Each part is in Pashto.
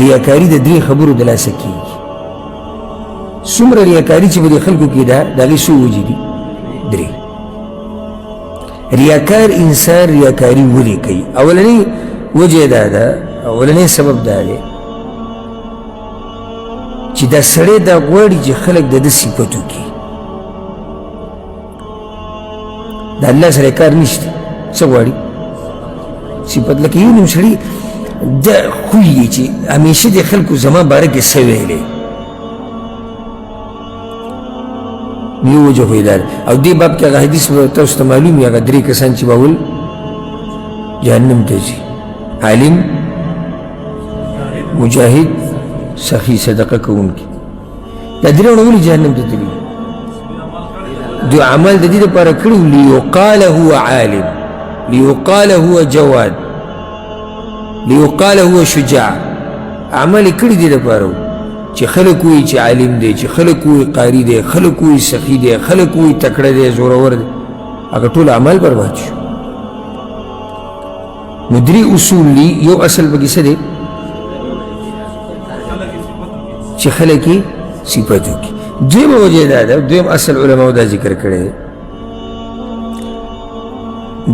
ریاکاري د درې خبرو د لاسه کېږي. څومره ریاکاري چې په دې خلکو کې ده، د هغې څو وجې دي؟ درې. ریاکار انسان ریاکاري ولې کوي؟ اولنۍ وجه دا ده، اولنی سبب دا دی چې دا سړی دا غواړي چې خلک د ده صفت وکړي. د الله سره کار نشته، څه غواړي؟ صفت. لکه یو نیم سړي د خوی دی چې همیشه د خلکو زما باره کې څه ویلی. یو وجه خو یې دا ده. او دې باب کې هغه حدیث به تاسو ته معلوم وي، هغه درې کسان چې به اول جهنم ته ځي: عالم، مجاهد، سخي، صدقه کوونکی. دا درې واړه ولې جهنم ته تللي؟ دوی عمل د دې لپاره کړی، لیقال هو عالم، لیقال هو جواد، لیقال هو شجاع. عمل یې کړي دې لپاره چې خلک وایي چې عالم دی، چې خلک وایي قاري دی، خلک وایي سخي دی، خلک وایي تکړه دی، زورور دی. هغه ټول عمل برباد شو. نو درې اصول دي. یو اصل پکې څه دی؟ چې خلک یې صفت وکړي. دویمه وجه دا ده، دویم اصل علماو دا ذکر کړی دی،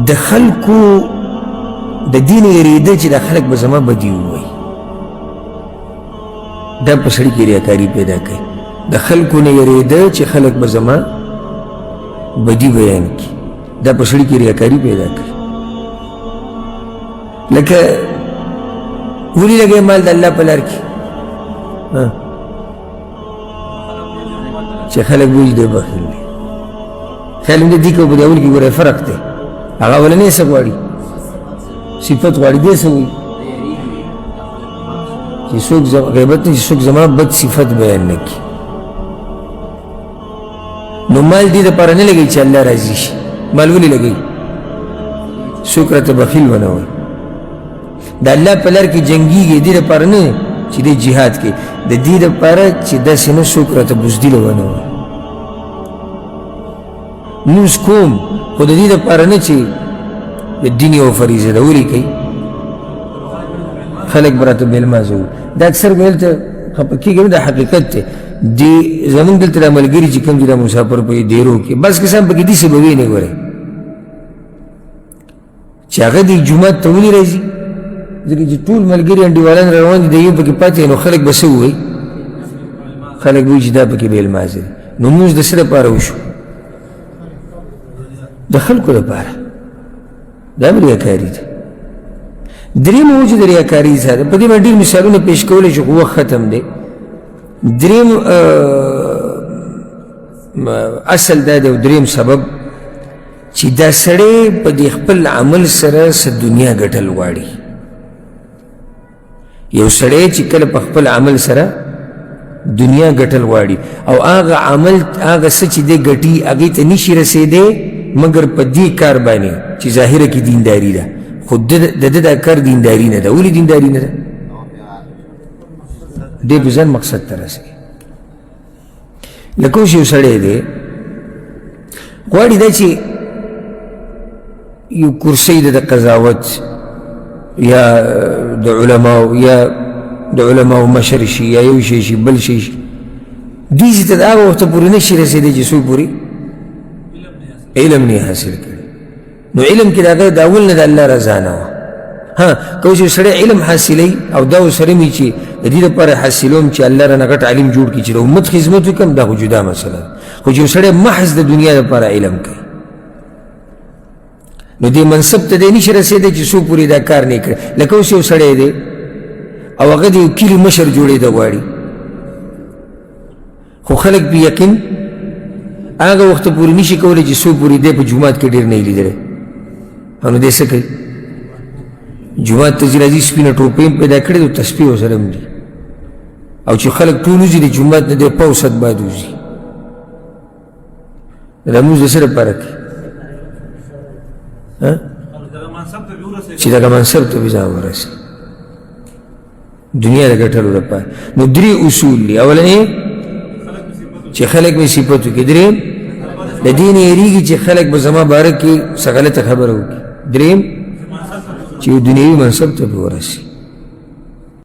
د خلکو د دین یریده چې دا خلک به زما بدي ووایي، دا په سړي کې ریاکاري پیدا کوي. د خلکو نه یریده چې خلک به زما بدي بیان کړي، دا په سړي کې ریاکاري پیدا کوي. لکه ولې لګوې مال د الله په لار کې؟ چې خلک وایي دی بخیل دی. خیال مې دې کې په دې اول کې ګوره فرق دی. هغه اولنی څه غواړي؟ صفت غواړي. دی څه وایي؟ چې څوک غیبت نه، چې څوک زما بد صفت بیان نه کړي. نو مال دې دپاره نه لګوي چې الله راضي شي. مال ولې لګوي؟ څوک راته بخیل ونه وایي. د الله په لار کې جنګېږي دې دپاره نه چې دی جهاد کوي، د دې دپاره چې داسې نه څوک راته بزدله ونه وایي. لمونځ کوم خو د دې دپاره نه چې د دین یوه فریضه ده. ولې کوي؟ خلک به راته بې لمانځه وایي. دا اکثر به دلته خفه کېږي نه، دا حقیقت دی. دې زمونږ دلته دا ملګري چې کوم دي، دا مسافر په دیرو کې بعض کسان پکې داسې به وي نه ګورئ چې هغه دې جومات ته ولې راځي، ځکه چې ټول ملګري انډیوالان روان دي، د یو پکې پاتې، نو خلک به څه ووایي؟ خلک به وایي چې دا پکې بې لمانځه دي. نو لمونځ د څه لپاره وشو؟ د خلکو لپاره. دا هم ریاکاري ده. درېیمه وجه د ریاکاري څه ده؟ په دې باندې ډېر مثالونه پیش کولی شو خو وخت ختم دی. درېیم اصل دا دی او درېیم سبب چې دا سړی په دې خپل عمل سره څه دنیا ګټل غواړي. یو سړی چې کله په خپل عمل سره دنیا ګټل غواړي او هغه عمل، هغه څه چې دی ګټي، هغې ته نشي رسېدی مګر په دې کار باندې چې ظاهره کې دینداري ده، خو د ده دا کار دینداري نه ده. ولې دینداري نه ده؟ دی په ځان مقصد ته رسوي. لکه اوس یو سړی دی غواړي دا چې یو کرسۍ ده د قضاوت یا د علماو یا د علماو مشر شي یا یو شی شي بل شی شي، دې ځای ته د هغه وخته پورې نه شي رسېدی چې څو پورې علم نه حاصل کړي. نو علم کې د هغه د اول نه د الله رضا نه وه. ها که اوس یو سړی علم حاصلوي او دا ورسره مې چې د دې لپاره حاصلوم چې الله رانه غټ عالم جوړ کړي چې د امت خدمت وکړم، دا خو جدا مسله ده. خو چې یو سړی محض د دنیا لپاره علم کوي، نو دې منصب ته دی نشي رسېدی چې څو پورې دا کار نه کړي. لکه اوس یو سړی دی او هغه د یو کلي مشر جوړېده غواړي، خو خلک په یقین هغه وخت پورې نشي کولی چې څو پورې دی په جومات کې ډېر نه یې لیدلی. نو دی څه کوي؟ جومات ته چې راځي سپینه ټوپۍ هم پیدا کړې ده او تسپې ورسره هم دي، او چې خلک ټول وځي د جومات نه دی پوسط بعد وځي. دا لمونځ د څه لپاره کوي؟ چې دغه منصب ته به ځان ورسي، دنیا د ګټلو لپاره. نو درې اصول دي. اولنی چې خلک مې صفت وکړي، دریم د دې نه یریږي چې خلک به زما باره کې څه غلطه خبره وکړي، دریم چې دنیوي منصب ته به ورسي.